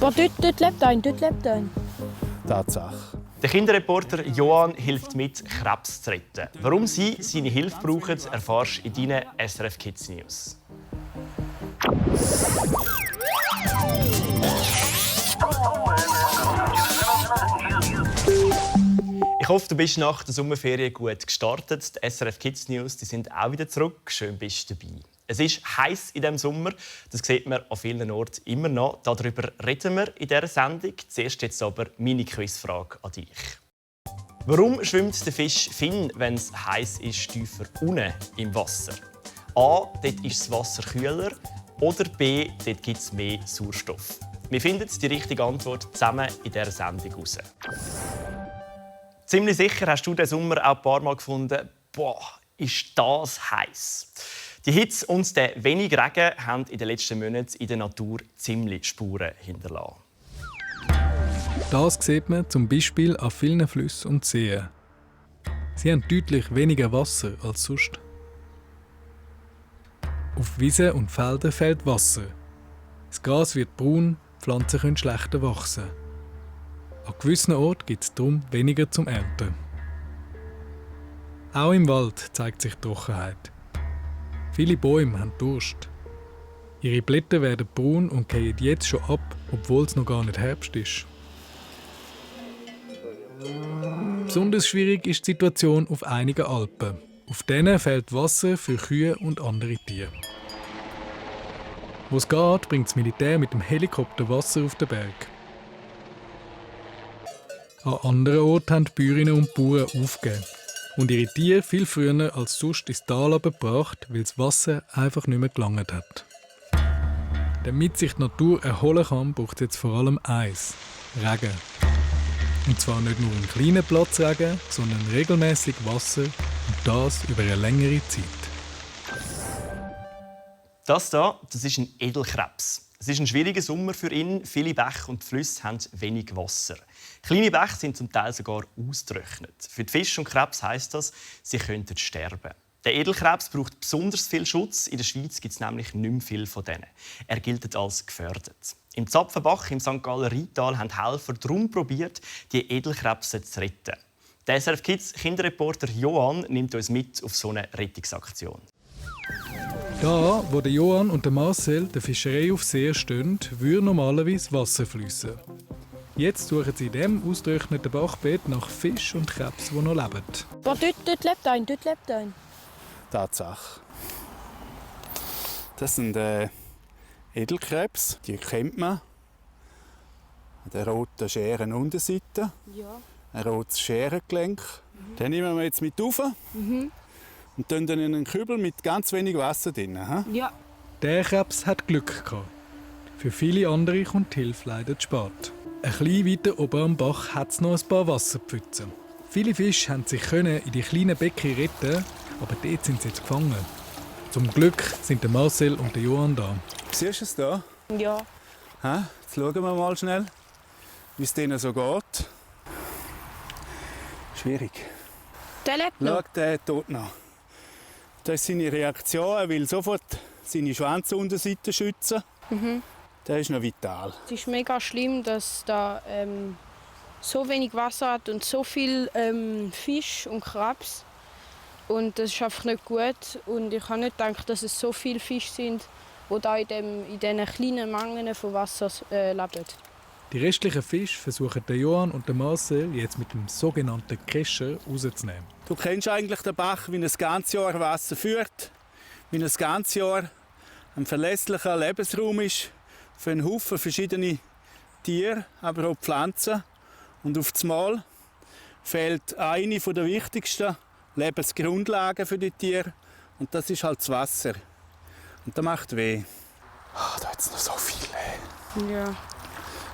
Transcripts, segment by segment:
Aber dort lebt ein. Tatsache. Der Kinderreporter Johann hilft mit, Krebs zu retten. Warum sie seine Hilfe brauchen, erfährst du in deinen SRF Kids News. Ich hoffe, du bist nach der Sommerferien gut gestartet. Die SRF Kids News die sind auch wieder zurück. Schön bist du dabei. Es ist heiß in diesem Sommer. Das sieht man an vielen Orten immer noch. Darüber reden wir in dieser Sendung. Zuerst jetzt aber meine Quizfrage an dich. Warum schwimmt der Fisch Finn, wenn es heiß ist, tiefer unten im Wasser? A. Dort ist das Wasser kühler. Oder B. Dort gibt es mehr Sauerstoff. Wir finden die richtige Antwort zusammen in dieser Sendung heraus. Ziemlich sicher hast du diesen Sommer auch ein paar Mal gefunden, boah, ist das heiß. Die Hitze und der wenig Regen haben in den letzten Monaten in der Natur ziemlich Spuren hinterlassen. Das sieht man zum Beispiel an vielen Flüssen und Seen. Sie haben deutlich weniger Wasser als sonst. Auf Wiesen und Feldern fehlt Wasser. Das Gras wird braun, Pflanzen können schlechter wachsen. An gewissen Orten gibt es darum weniger zum Ernten. Auch im Wald zeigt sich Trockenheit. Viele Bäume haben Durst. Ihre Blätter werden braun und fallen jetzt schon ab, obwohl es noch gar nicht Herbst ist. Besonders schwierig ist die Situation auf einigen Alpen. Auf denen fehlt Wasser für Kühe und andere Tiere. Wo es geht, bringt das Militär mit dem Helikopter Wasser auf den Berg. An anderen Orten haben die Bäuerinnen und Bauern aufgegeben und ihre Tiere viel früher als sonst ins Tal gebracht, weil das Wasser einfach nicht mehr gelangt hat. Damit sich die Natur erholen kann, braucht es jetzt vor allem eins: Regen. Und zwar nicht nur einen kleinen Platzregen, sondern regelmäßig Wasser und das über eine längere Zeit. Das ist ein Edelkrebs. Es ist ein schwieriger Sommer für ihn. Viele Bäche und Flüsse haben wenig Wasser. Kleine Bäche sind zum Teil sogar ausgetrocknet. Für die Fische und Krebs heisst das, sie könnten sterben. Der Edelkrebs braucht besonders viel Schutz. In der Schweiz gibt es nämlich nicht mehr viel von denen. Er gilt als gefährdet. Im Zapfenbach im St. Galler Rheintal haben Helfer darum probiert, die Edelkrebse zu retten. Der SRF Kids Kinderreporter Johann nimmt uns mit auf so eine Rettungsaktion. Da, wo der Johann und der Marcel der Fischerei auf See stehen, würde normalerweise Wasser fließen. Jetzt suchen sie in diesem ausgetrockneten Bachbett nach Fisch und Krebs, die noch leben. Aber dort lebt ein. Tatsache. Das sind Edelkrebs, die kennt man. An der roten Scherenunterseite, ein rotes Scherengelenk. Den nehmen wir jetzt mit rauf. Und dann in einen Kübel mit ganz wenig Wasser drin. Ja. Der Krebs hat Glück gehabt. Für viele andere kommt die Hilfe leider zu spät. Ein bisschen weiter oben am Bach hat es noch ein paar Wasserpfützen. Viele Fische haben sich in die kleinen Becken retten, aber dort sind sie jetzt gefangen. Zum Glück sind der Marcel und der Johann da. Siehst du es da? Ja. Jetzt schauen wir mal schnell, wie es denen so geht. Schwierig. Der lebt noch. Schau, der tot noch. Das ist seine Reaktion. Er will sofort seine Schwanzunterseite schützen. Der ist noch vital. Es ist mega schlimm, dass da so wenig Wasser hat und so viel Fisch und Krebs. Und das ist einfach nicht gut. Und ich habe nicht gedacht, dass es so viele Fische sind, die da in diesen kleinen Mengen von Wasser leben. Die restlichen Fische versuchen der Johann und der Marcel jetzt mit dem sogenannten Kescher rauszunehmen. Du kennst eigentlich den Bach, wie ein ganzes Jahr Wasser führt, wie ein ganzes Jahr ein verlässlicher Lebensraum ist für einen Haufen verschiedene Tiere, aber auch Pflanzen. Und auf einmal fehlt eine der wichtigsten Lebensgrundlagen für die Tiere. Und das ist halt das Wasser. Und das macht weh. Da hat es noch so viele. Ja.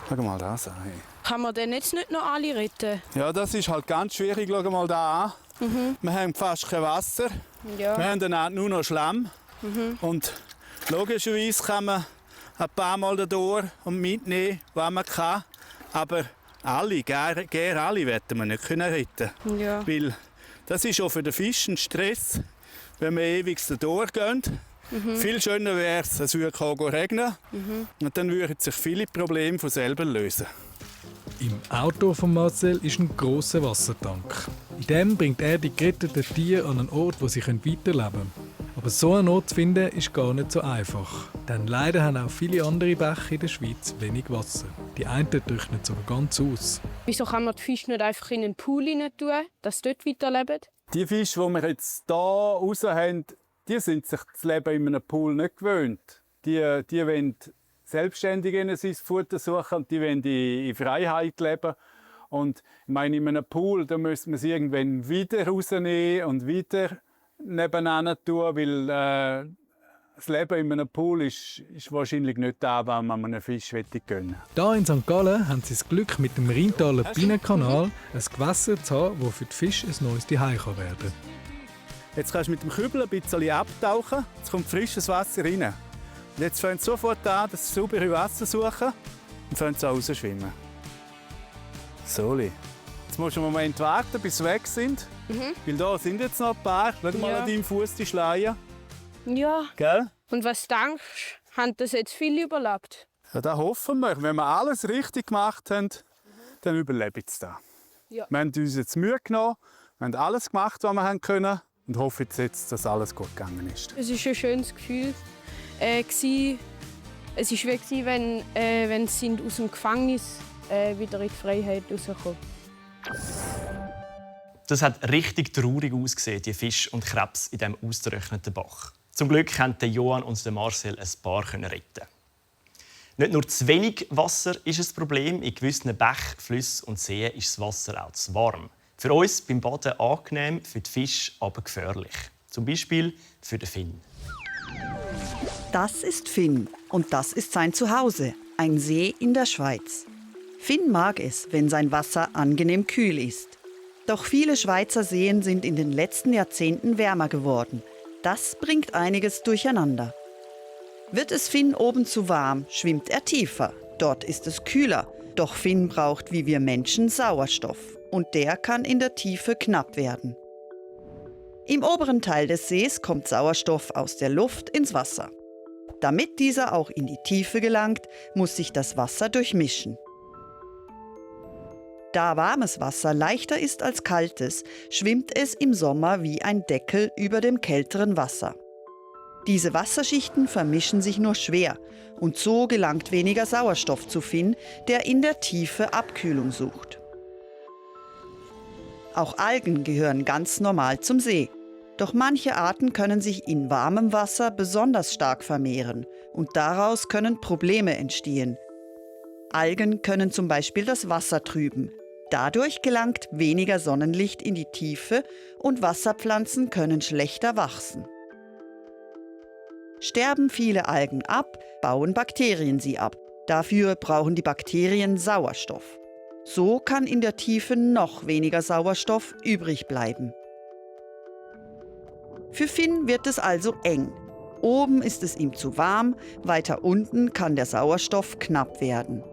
Schau mal das an. Hey. Kann man denn jetzt nicht noch alle retten? Ja, das ist halt ganz schwierig. Schau mal da an. Wir haben fast kein Wasser. Ja. Wir haben dann nur noch Schlamm. Und logischerweise kann man ein paar Mal durch und mitnehmen, was man kann. Aber alle, gerne alle, werden wir nicht retten. Ja. Weil das ist auch für den Fisch ein Stress, wenn wir ewig durchgehen. Viel schöner wäre es würde regnen und dann würden sich viele Probleme von selber lösen. Im Auto von Marcel ist ein grosser Wassertank. In dem bringt er die geretteten Tiere an einen Ort, wo sie weiterleben können. Aber so einen Ort zu finden, ist gar nicht so einfach. Denn leider haben auch viele andere Bäche in der Schweiz wenig Wasser. Die einen trocknen sogar ganz aus. Wieso kann man die Fische nicht einfach in einen Pool tun, dass sie dort weiterleben? Die Fische, die wir jetzt hier raus haben, die sind sich das Leben in einem Pool nicht gewöhnt. Die wollen selbstständig sein Futter suchen und die wollen in Freiheit leben. Und ich meine, in einem Pool da müssen wir sie irgendwann wieder rausnehmen und wieder nebeneinander tun, weil das Leben in einem Pool ist wahrscheinlich nicht das, was man einem Fisch gönnen möchte. Hier in St. Gallen haben sie das Glück, mit dem Rheintaler Binnenkanal ein Gewässer zu haben, das für die Fische ein neues Zuhause werden kann. Jetzt kannst du mit dem Kübel ein bisschen abtauchen, jetzt kommt frisches Wasser rein. Und jetzt fangen sie sofort an, das saubere Wasser zu suchen und fangen sie rausschwimmen. Soli. Jetzt musst du einen Moment warten, bis sie weg sind. Weil da sind jetzt noch ein paar. Schau mal an deinem Fuß die Schleie. Ja. Gell? Und was denkst du, haben das jetzt viele überlebt? Ja, das hoffen wir. Wenn wir alles richtig gemacht haben, dann überleben sie das. Ja. Wir haben uns jetzt Mühe genommen, wir haben alles gemacht, was wir können und hoffen jetzt, dass alles gut gegangen ist. Es war ein schönes Gefühl. Es war wie, wenn sie aus dem Gefängnis wieder in die Freiheit rauskommen. Das hat richtig traurig ausgesehen, die Fisch und Krebs in diesem ausgetrockneten Bach. Zum Glück konnten Johann und Marcel ein paar retten. Nicht nur zu wenig Wasser ist ein Problem. In gewissen Bächen, Flüssen und Seen ist das Wasser auch zu warm. Für uns beim Baden angenehm, für die Fische aber gefährlich. Zum Beispiel für den Finn. Das ist Finn und das ist sein Zuhause, ein See in der Schweiz. Finn mag es, wenn sein Wasser angenehm kühl ist. Doch viele Schweizer Seen sind in den letzten Jahrzehnten wärmer geworden. Das bringt einiges durcheinander. Wird es Finn oben zu warm, schwimmt er tiefer. Dort ist es kühler. Doch Finn braucht wie wir Menschen Sauerstoff. Und der kann in der Tiefe knapp werden. Im oberen Teil des Sees kommt Sauerstoff aus der Luft ins Wasser. Damit dieser auch in die Tiefe gelangt, muss sich das Wasser durchmischen. Da warmes Wasser leichter ist als kaltes, schwimmt es im Sommer wie ein Deckel über dem kälteren Wasser. Diese Wasserschichten vermischen sich nur schwer und so gelangt weniger Sauerstoff zu Finn, der in der Tiefe Abkühlung sucht. Auch Algen gehören ganz normal zum See. Doch manche Arten können sich in warmem Wasser besonders stark vermehren und daraus können Probleme entstehen. Algen können zum Beispiel das Wasser trüben. Dadurch gelangt weniger Sonnenlicht in die Tiefe und Wasserpflanzen können schlechter wachsen. Sterben viele Algen ab, bauen Bakterien sie ab. Dafür brauchen die Bakterien Sauerstoff. So kann in der Tiefe noch weniger Sauerstoff übrig bleiben. Für Finn wird es also eng. Oben ist es ihm zu warm, weiter unten kann der Sauerstoff knapp werden.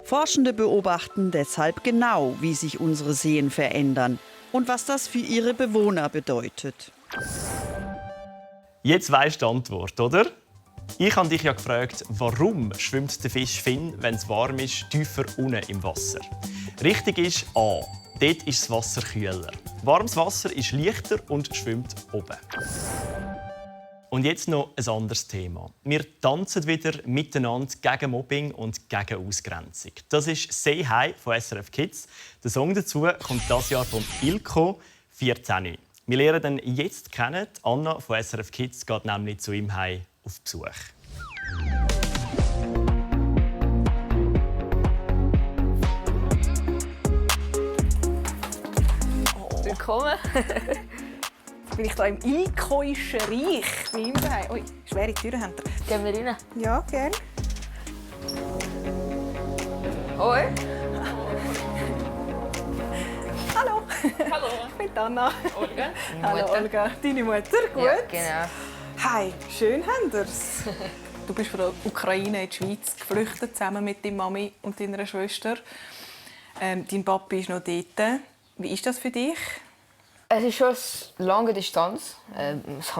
Forschende beobachten deshalb genau, wie sich unsere Seen verändern und was das für ihre Bewohner bedeutet. Jetzt weisst du die Antwort, oder? Ich habe dich ja gefragt, warum schwimmt der Fisch Finn, wenn es warm ist, tiefer unten im Wasser? Richtig ist A. Dort ist das Wasser kühler. Warmes Wasser ist leichter und schwimmt oben. Und jetzt noch ein anderes Thema. Wir tanzen wieder miteinander gegen Mobbing und gegen Ausgrenzung. Das ist «Say Hi» von SRF Kids. Der Song dazu kommt dieses Jahr von Ilko, 14. Wir lernen ihn jetzt kennen. Anna von SRF Kids geht nämlich zu ihm heim auf Besuch. Willkommen. Bin ich hier im Ilkoischen Reich? Bei ihm daheim. Ui, schwere Türen haben wir. Gehen wir rein? Ja, gerne. Hoi. Hallo. Hallo. Ich bin Anna. Olga. Hallo Mutter. Olga. Deine Mutter, gut? Ja, genau. Hi, schön haben wir's. Du bist von der Ukraine in die Schweiz geflüchtet, zusammen mit deiner Mami und deiner Schwester. Dein Papa ist noch dort. Wie ist das für dich? Es ist schon eine lange Distanz. Es ist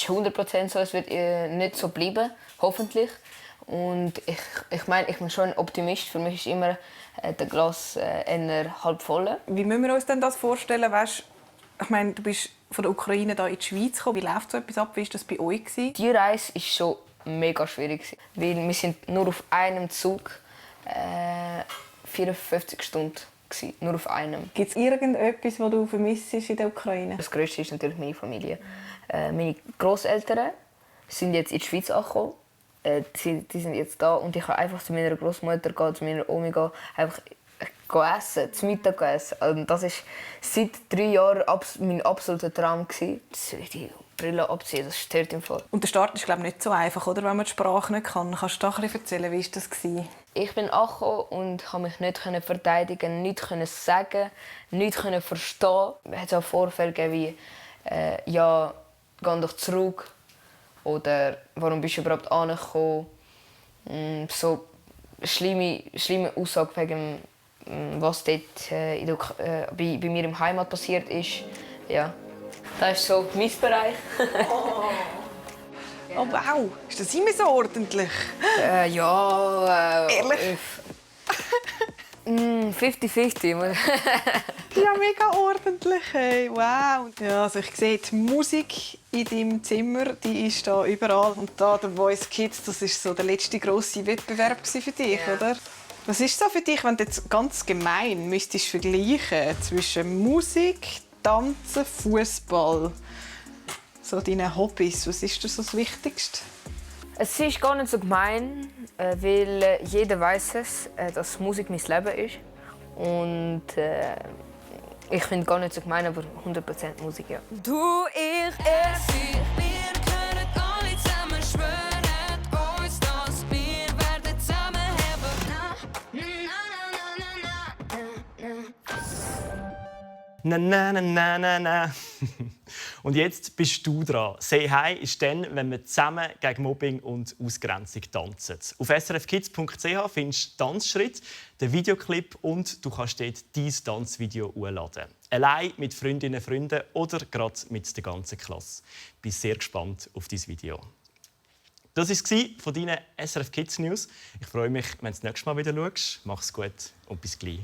100% so, es wird nicht so bleiben, hoffentlich. Und ich meine, ich bin schon ein Optimist. Für mich ist immer das Glas eher halb voll. Wie müssen wir uns denn das vorstellen? Weißt, ich meine, du bist von der Ukraine hier in die Schweiz gekommen. Wie läuft so etwas ab? Wie war das bei euch? Die Reise war schon mega schwierig. Weil wir sind nur auf einem Zug 54 Stunden. Nur auf einem. Gibt es irgendetwas, was du vermisst in der Ukraine? Das Größte ist natürlich meine Familie. Meine Großeltern sind jetzt in die Schweiz angekommen. Die sind jetzt da und ich kann einfach zu meiner Großmutter gehen, zu meiner Omi gehen, einfach essen, zu Mittag essen. Und das war seit 3 Jahren mein absoluter Traum. Die Brille abziehen, das stört im Fall. Und der Start ist, glaube ich, nicht so einfach, oder? Wenn man die Sprache nicht kann. Kannst du da ein bisschen erzählen, wie war das? Ich bin angekommen und konnte mich nicht verteidigen, nichts sagen, nichts verstehen. Es hat auch Vorfälle gegeben wie «Ja, geh doch zurück» oder «Warum bist du überhaupt angekommen?» So schlimme Aussagen wegen was dort bei mir im Heimat passiert ist. Ja. Das ist so mein Bereich. Oh wow, ist das immer so ordentlich? Ja. Ehrlich? 50-50. Ja, mega ordentlich. Hey. Wow. Ja, also ich sehe, die Musik in deinem Zimmer, die ist da überall. Und da der Voice Kids, das ist so der letzte grosse Wettbewerb für dich, ja. Oder? Was ist so für dich, wenn du jetzt ganz gemein müsstest vergleichen zwischen Musik, Tanzen, Fußball, so deine Hobbys? Was ist das Wichtigste? Es ist gar nicht so gemein, weil jeder weiß es, dass Musik mein Leben ist. Und ich finde gar nicht so gemein, aber 100% Musik, ja. Du, ich, es, wir können alle zusammen schwören, uns das, wir werden zusammenhaben. Na, na, na, na, na, na. Und jetzt bist du dran. «Say Hi» ist dann, wenn wir zusammen gegen Mobbing und Ausgrenzung tanzen. Auf srfkids.ch findest du Tanzschritt, den Videoclip und du kannst dort dein Tanzvideo hochladen. Allein, mit Freundinnen und Freunden oder gerade mit der ganzen Klasse. Ich bin sehr gespannt auf dein Video. Das war es von deinen SRF Kids News. Ich freue mich, wenn du das nächste Mal wieder schaust. Mach's gut und bis gleich.